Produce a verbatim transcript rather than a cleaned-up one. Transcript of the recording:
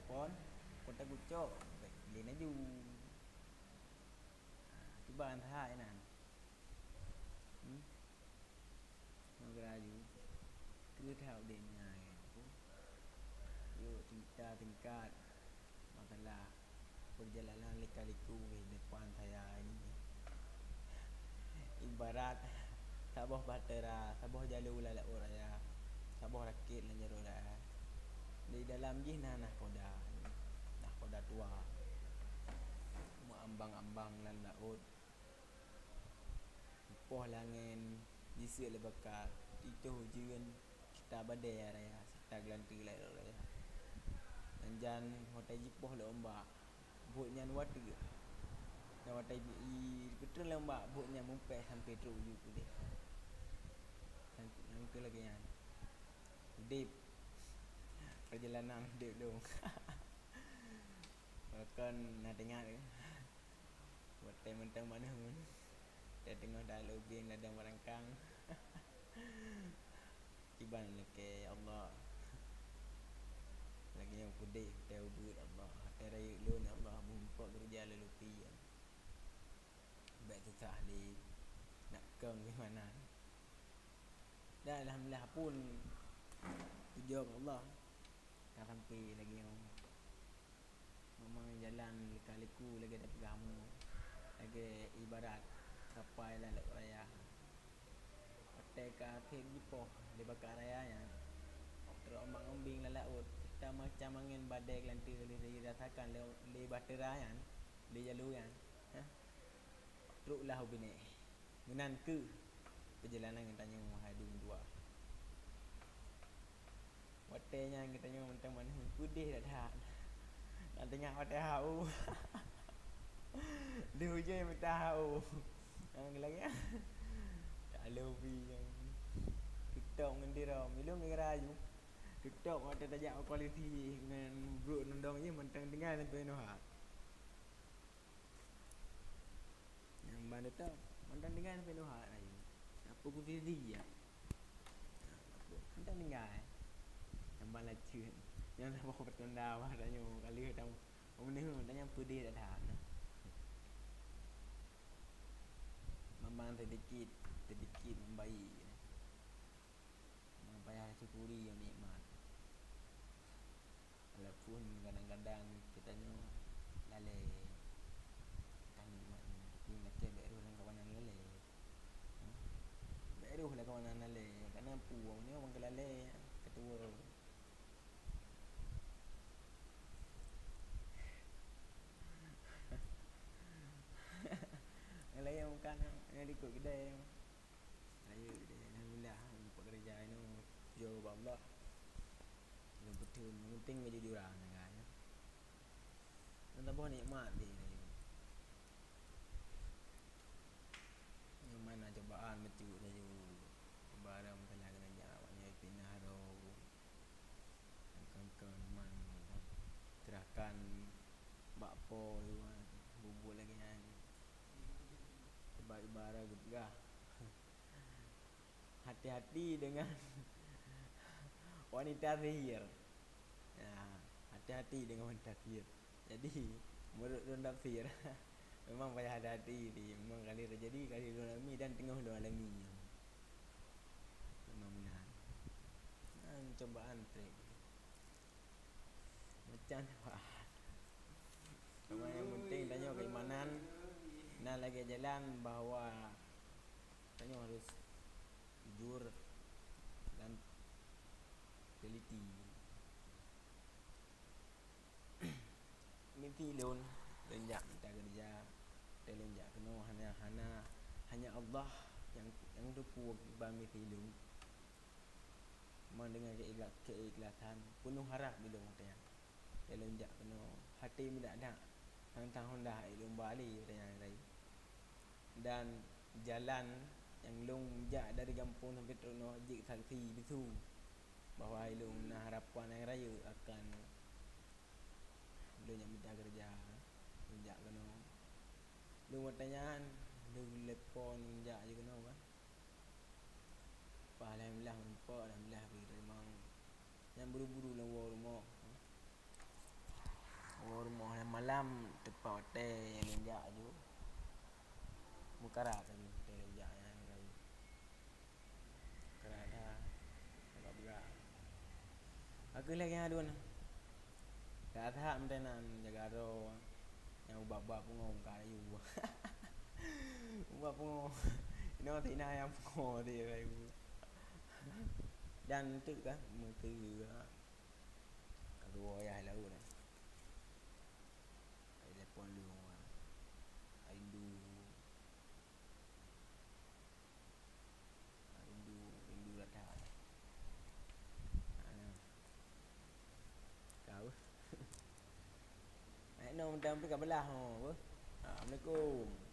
Phôn, phôn tagucok, lé laju. Ha, kiban that inan. Hmm? Nyoe geurayu. Keu that udeb nyan. Yuk, cerita singkat. Masalah perjalanan lika-liku kehidupan saya ini. Ibarat saboh bahtera, saboh jalô lam laôt raya, saboh rakét lam jalô raya. Di dalam jih na nahkoda, nahkoda tuha. Meuambang-ambang lam laôt. Poh lé angén, jiseuet lé baka, itôh ujeuen, kita badée raya, serta geulanteue lam laôt raya. Dan jan watée jipoh lé umbak, buet nyan watée. Dan watée i-, i-, geutreun lé umbak, buet nyan mumpéh sampoe trok ujeuen udeb. Nyang keu lagée nyan. Udeb. Perjalanan udeb lôn. Kon na teuingat ke? Watée mantong maneuh, watée teungoh talu ubé ladang barangkang. Kiban lakée, ya Allah. Lagée nyang peudeh teuh ubeuet, Allah. Watée rayeuk lôn, ya Allah, muphom keureuja lôn lupi, ya. Bék susah lé, nak kong di mana. Dan alhamdulillah pun pujoe keu Allah. Ka sampoe lagée nyoe. Memang jalan lika-liku lagée tapeugah mu, lagée ibarat kapai lam laôt raya. Watée ka akhé jipoh lé baka raya nyan, trok ombang-ombing lam laôt, serta macam angén badée geulanteue lé, lé dirasakan lé, lé bahtera nyan, lé jalô nyan. Hah? Trok lah u binéh. Meunan kheueh peurjalanan geutanyoe hai dum dua. Watée nyan geutanyoe mantong maneuh peudeh that-that. Nak teuingat watée hao. Di ujong mita hao. Nyang lagée nyan. Tak lôn pi nyang tutôp ngon dirom. Ilôn geugera aju. Tutôp watée tajak u koalisi ngon brok rundong jih mantong tinggai sampoe noe ha. Nyang ban teutap, mantong tinggai sampoe noe ha rayeuk. Apa ku siri ya? Mantong tinggai. Nyang ban laceuen. Nyang saboh peutanda bah tanyoe ka lheueh tam-, meuneuh tanyoe peudeh that-that. Memang sedikit, sedikit membaik. Memang payah syukuri nyang nikmat. Walaupun kadang-kadang geutanyoe lalée, ka nikmat nyan, tapi lakée bék rôh lam kawanan lalée. Bék rôh lam kawanan lalée, karna peue nyoe ban keu lalée, keu tuwoe. Nyang laén bukan, nyang likot keudai. Rayeuk deh, alhamdulillah, pekerja inoe, pujoe bak Allah. Nyang penting, nyang penting kejujuran, ya kan? Nyang saboh nikmat deh, rayeuk. Nyang mana cobaan bacut, rayeuk. Barang masalah keuneuk jak, awak nyoe pinah droe. Kon-kon man, serahkan bak po, bubuet lagée nyan. Sebab ibarat geupeugah, hati-hati dengan wanita sihir. Ya, hati-hati dengan wanita sihir. Jadi, menurut lôn tafsir, memang payah hati-hati, memang kali terjadi, kali lôn alami dan teungoh lôn alami. Memang meunan. Nah, cobaan treb. Macam apa? Cuma yang penting tanyoe keimanan, na lagée jalan bahwa tanyoe harus jujur dan teliti. Misi lôn, lôn jak mita keureuja, lôn jak keunoe hana, hana, hanya Allah nyang, nyang teupeu ban misi lôn. Memang deungon keikhla-, keikhlasan, peunoh harab ilôn watée nyan. Lôn jak keunoe, até meudak-dak, han tahon dah ilôn ba lé watée nyan rayeuk. Dan jalan nyang lôn jak dari gampông sampai trok noe jeuet saksi bisu bahwa ilôn na harapan nyang rayeuk akan lôn jak mita keureuja, lôn jak keunoe. Lôn watée nyan, lôn leupon lôn jak jih keunoe kan. Bah alhamdulillah meurumpok, alhamdulillah bri teurimong. Nyan buru-buru lôn woe rumoh. Rumoh malam tepat watèe lôn jak aju. Meukarat laju watèe lôn jak nyan. Meukarat that. Agak brat. Aku lagi ngadun. That-that meunan jaga droe. Nyang ubat-ubat pungo muka kayu. Ubat pungo. Inoe tina nyang pungo di kayu. Dan tu kan, meuteue kan. Kalau wayah lalu dah. Ai telepon lu. Rindu. Rindu, rindu rata. Ana. Kau. Naik nom dan pergi belah ho. Assalamualaikum.